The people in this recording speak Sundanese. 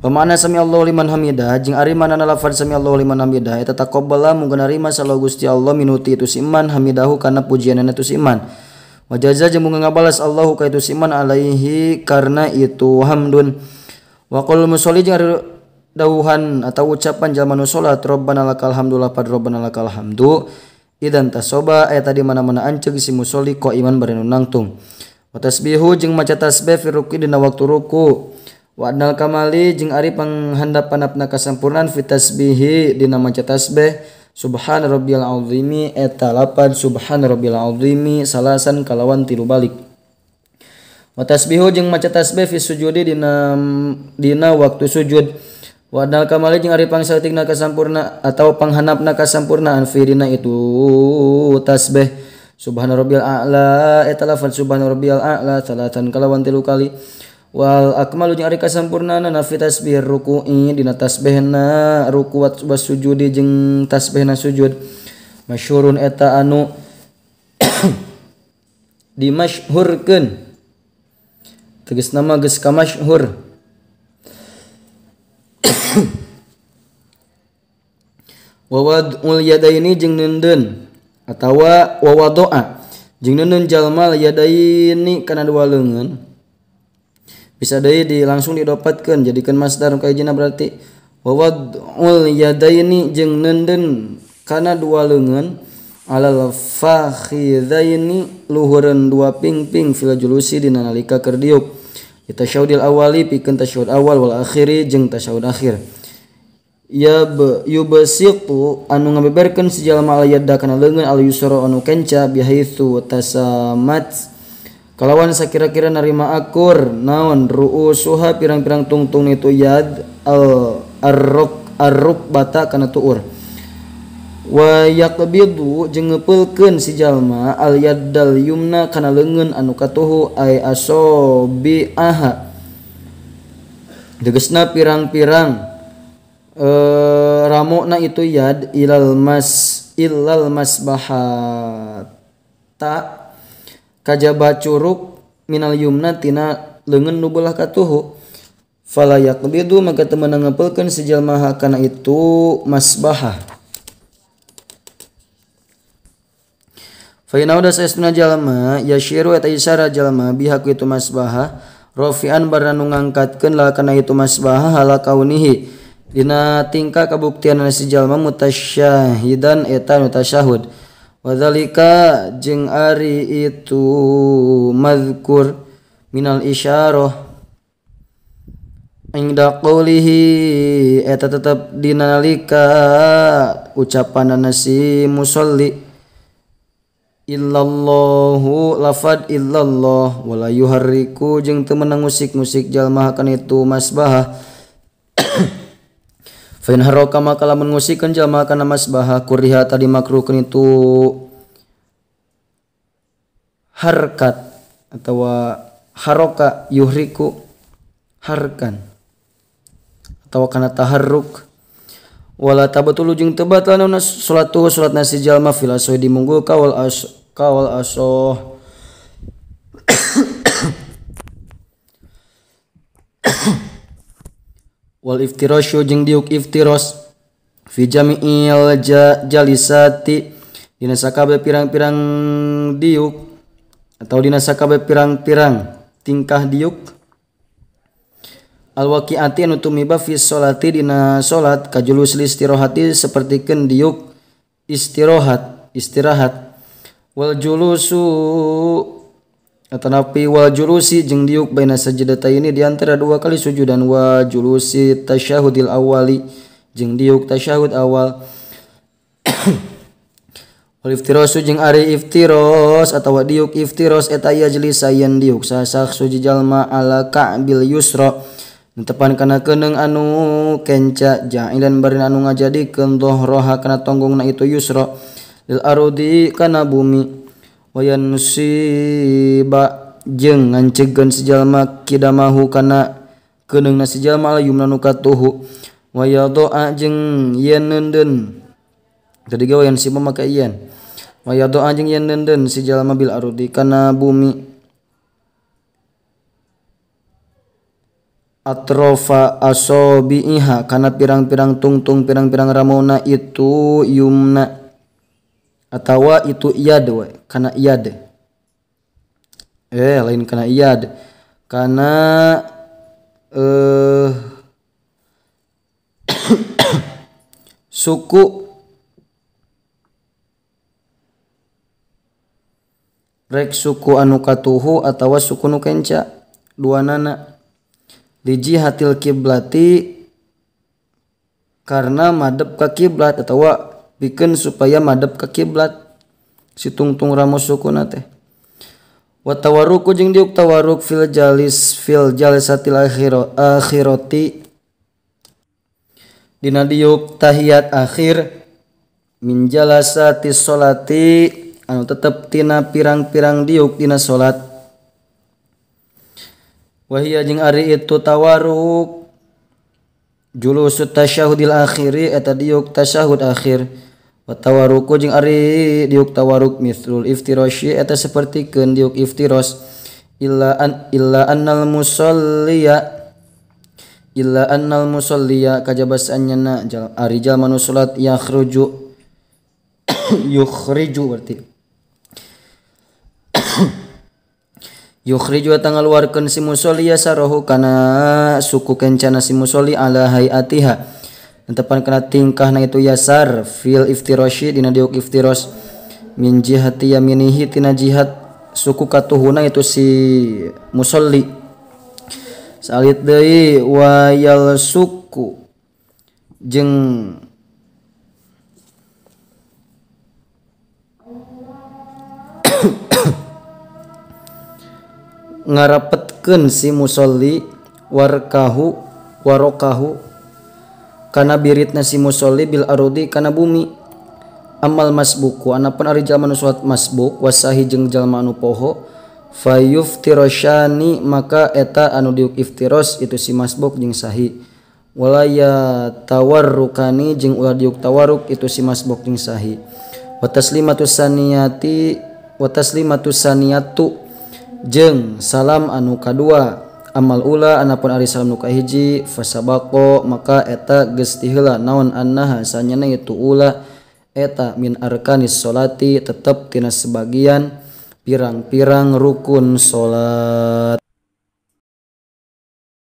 Pemana sami Allahu liman hamidah jeung ari manana lafaz sami Allahu liman hamidah eta taqabbala muga narima sallallahu Gusti Allah minuti itu si iman hamidahu kana pujianana itu si iman. Wa jaza jeung muga ngabalas Allahu ka itu si iman alaihi karena itu hamdun. Wa qul musolli jeung ari dawuhan atau ucapan jalma nu salat Rabbana lakal hamdu lapad Rabbana lakal hamdu idan tasoba eta di mana-mana anceug si musolli qaiman bari nu nangtung. Wa tasbihu jeung maca tasbih fi ruku dina waktu ruku. Wa adnal kamali jeung ari panghandap-handapna kasampurnaan fi tasbihi dina maca tasbih subhana rabbiyal azimi eta lapad subhana rabbiyal azimi salasan kalawan tilu balik. Wa tasbihu jeung maca tasbih fi sujudi dina waktu sujud. Wa adnal kamali jeung ari pangsaeutikna kasampurna atau panghandapna kasampurnaan fi dina itu tasbih subhana rabbiyal a'la eta lafaz subhana rabbiyal a'la salatan kalawan tilu kali. Wal akmalu jeung ari kasampurnaanna fi tasbih ruku'i dina tasbihna ruku was sujudi jeung tasbihna sujud masyhurun eta anu dimasyhurkeun tegasna mah geus kamasyhur. Wa wad'ul yadaini jeung neundeun atawa wa wadoa jeung neundeun jalma yadaini kana dua leungeun bisa deui di langsung didopatkeun jadikeun masdar kajina berarti wa wad'ul yadaini jeung neundeun kana dua leungeun alal fakhidhaini luhureun dua pingping fil julusi dina nalika keur diuk tasyahudil awali pikeun tasyahud awal wal akhiri jeung tasyahud akhir. Ya yubsiqu anu ngabeberkeun si jalma al yadda kana leungeun al yusra anu kenca bihaitsu tasamat kalawan sakira-kira narima akur naon ru'usuha pirang-pirang tungtung itu yad al arruk arruk bata kana tuur. Wa yaqbidu jeung ngepeulkeun si jalma al yaddal yumna kana leungeun anu katuhu ay asobi'aha tegasna pirang-pirang ramona itu yad ilal masbahata kajaba curug minal yumna tina leungeun nu beulah katuhu fala yaqbidu maka teu meunang ngepeulkeun si jalma kana itu masbahah. Fa in auda saestuna jalma yashiru eta isyara jalma biha ku itu masbahah rafi'an barna nu ngangkatkeun la kana itu masbahah hala kaunihi dina tingkah kabuktian si jalma mutasyahidan eta nu tasyahud. Wadzalika jeung ari itu mazkur minal isyarah inda qaulihi eta tetep dina nalika ucapanana si musolli illallahu lafad illallah wala yuharriku jeung teu meunang musik-musik jalma kana itu masbahah. Fa in harraka maka lamun ngusikeun jalma kana masbahah kuriha tadi makruhkeun itu harkat atawa haroka yuhriku harkan atawa kana taharruk wala tabatulu jeung teu batal naon salatu salat nasi jalma fil asoh dimunggul kawal as kawal asoh. Wal iftirasyu jeung diuk iftiros fi jami'il jalisati dina sakabeh pirang-pirang diuk atau dina sakabeh pirang-pirang tingkah diuk al waqi'ati anu tumiba fi sholati dina salat kajulus istirahat sapertikeun diuk istirahat wal julusu atanapi wal julusi jeung diuk baina sajdataini di antara dua kali sujudan wa julusi tasyahudil awali jeung diuk tasyahud awal. Wal iftirasu jeung ari iftiros atawa diuk iftiros eta yajlisa yen diuk sasak suji jalma ala ka'bil yusra netepan kana keuneng anu kenca ja'ilan bari anu ngajadikeun dhahraha kana tonggongna itu yusra lil ardi kana bumi wayan siba jeung ngancegkeun si jalma kidamahu kana keuneungna si jalma al yumna nu katuhu wa yadoa jeung yen neundeun tadi ge wayan siba maka yen wa yadoa jeung yen neundeun si jalma bil ardi kana bumi. Atrofa asobiha kana pirang-pirang tungtung pirang-pirang ramona itu yumna atawa itu iyad we kana iyad lain kana iyad kana suku rek suku anu katuhu atawa suku nu kenca duanana di jihatil kiblati karena madep ka kiblat atawa pikeun supaya madep ka kiblat si tungtung ramo sukuna teh. Wa tawarruku jeung diuk tawarruk fil jalis fil jalisatil akhirati dina diuk tahiyat akhir min jalasati sholati anu tetep tina pirang-pirang diuk dina salat. Wahia jeung ari itu tawarruk julusut tasyahudil akhiri eta diuk tasyahud akhir. Wa tawarruku jeung ari diuk tawarruk mithlul iftirasyi eta sapertikeun diuk iftiros illa annal musalliya kajaba sanyana ari jalma nu salat yakhruju yukhriju berarti yukhriju eta ngaluarkeun si musolli yasarohu kana suku kencana si musolli ala hayatiha tepan kana tingkahna itu yasar fil iftirasyi dina diuk iftiros min jihati yaminihi tina jihat suku katuhuna itu si musolli. Salit deui wayal suku jeung ngarapetkeun si musolli warkahu warokahu kana biritna si musolli bil arudi kana bumi. Amal masbuku anapun ari jalma nu salat masbuk wasahi jeung jalma anu poho fayuftirosyani maka eta anu diuk iftiros itu si masbuk jeung sahi. Walaya tawarrukani jeung ulah diuk tawarruk itu si masbuk jeung sahi. Wa taslimatu saniyati wa taslimatu saniyatu jeung salam anu kadua amal ula anapun ari salam nu kahiji fasabaqo maka eta geus tiheula naon annaha sanyana itu ula eta min arkanis sholati tetep tina sebagian pirang-pirang rukun salat.